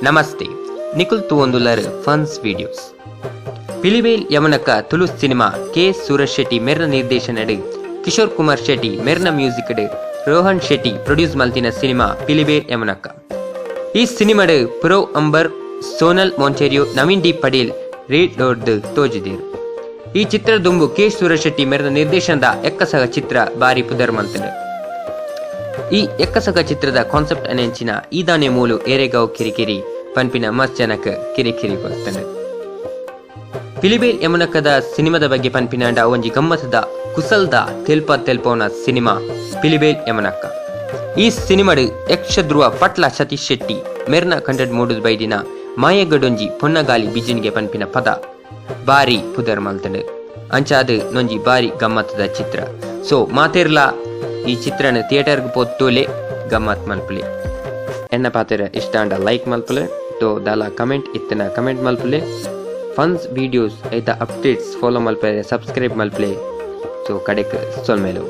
ನಮಸ್ತೆ, ನಿಕುಲ್ ತೂವೊಂದುಲ್ಲರ್ funs videos. Pilivel Yamanaka Tulu cinema K Suraj Shetty ಮೆರ್ನ ನಿರ್ದೇಶನಡ್, ಕಿಶೋರ್ ಕುಮಾರ್ ಶೆಟ್ಟಿ ಮೆರ್ನ ಮ್ಯೂಸಿಕ್ ರೋಹನ್ ಶೆಟ್ಟಿ ಪ್ರೊಡ್ಯೂಸ್ ಮಲ್ತಿನ ಸಿನಿಮಾ ಪಿಲಿವೇಲ್ ಯಮನಕ. ಈ ಸಿನಿಮಾಡ್ ಪುರವ್ ಅಂಬರ್, ಸೋನಲ್ ಮೊಂಟೆರಿಯೋ, ನವೀನ್ ಡಿ ಪಡೇಲ್ ರೀಡ್ ಲೋಡ್ದು ತೋಜಿದೀರ್. ಈ ಚಿತ್ರದುಂಬು ಕೆ ಸೂರಜ್ ಶೆಟ್ಟಿ ಮೆರ್ನ ನಿರ್ದೇಶನದ ಎಕ್ಕಸಗ ಚಿತ್ರ ಬಾರಿ ಪುದರ್ ಮಲ್ತಂಡ್. ಈ ಎಕ್ಕಸಗ ಚಿತ್ರದ ಕಾನ್ಸೆಪ್ಟ್ ಅನೆಂಚಿನ ಈದಾನೆ ಮೂಲು ಏರೆಗಾವ್ ಕಿರಿಕಿರಿ ಪನ್ಪಿನ ಮಸ್ತ್ ಜನಕ್ ಕಿರಿಕಿರಿ ಬರ್ತಂಡ್. ಪಿಲಿಬೇಲ್ ಯಮುನಕದ ಸಿನಿಮಾದ ಬಗ್ಗೆ ಪನ್ಪಿನಾಂಡ, ಒಂಜಿ ಗಮ್ಮತದ ಕುಸಲ್ದ ತೆಲ್ಪ ತೆಲ್ಪವನ ಸಿನಿಮಾ ಪಿಲಿಬೇಲ್ ಯಮನಕ್ಕ. ಈ ಸಿನಿಮಾಡ್ ಯಕ್ಷಧ್ರುವ ಪಟ್ಲ ಸತೀಶ್ ಶೆಟ್ಟಿ ಮೆರ್ನ ಕಂಡಡ್ ಮೂಡುದು ಬೈದಿನ ಮಾಯಗಡೊಂಜಿ ಪೊನ್ನಗಾಲಿ ಬಿಜಿನಿಗೆ ಪನ್ಪಿನ ಪದ ಬಾರಿ ಪುದರ್ ಮಲ್ತಂಡ್. ಅಂಚಾದ್ ನೊಂಜಿ ಬಾರಿ ಗಮ್ಮತ್ತದ ಚಿತ್ರ. ಸೊ ಮಾತೆರ್ಲಾ ಈ ಚಿತ್ರನ ಥಿಯೇಟರ್ಗೆ ಪೋತೋಲೆ, ಗಮ್ಮತ್ ಮಲ್ಪುಲೆ. ಎನ್ನ ಪಾತೆರ ಇಷ್ಟ ಆಂಡ ಲೈಕ್ ಮಲ್ಪುಲೆ, ತೋ ದಾಲ ಕಮೆಂಟ್ ಇತ್ತನ ಕಮೆಂಟ್ ಮಲ್ಪುಲೆ. ಫನ್ಸ್ ವಿಡಿಯೋಸ್ ಐತ ಅಪ್ಡೇಟ್ಸ್ ಫಾಲೋ ಮಲ್ಪಲೆ, ಸಬ್ಸ್ಕ್ರೈಬ್ ಮಲ್ಪಲೆ. ಸೊ ಕಡೆಕ್ ಸೊಲ್ಮೆಲು.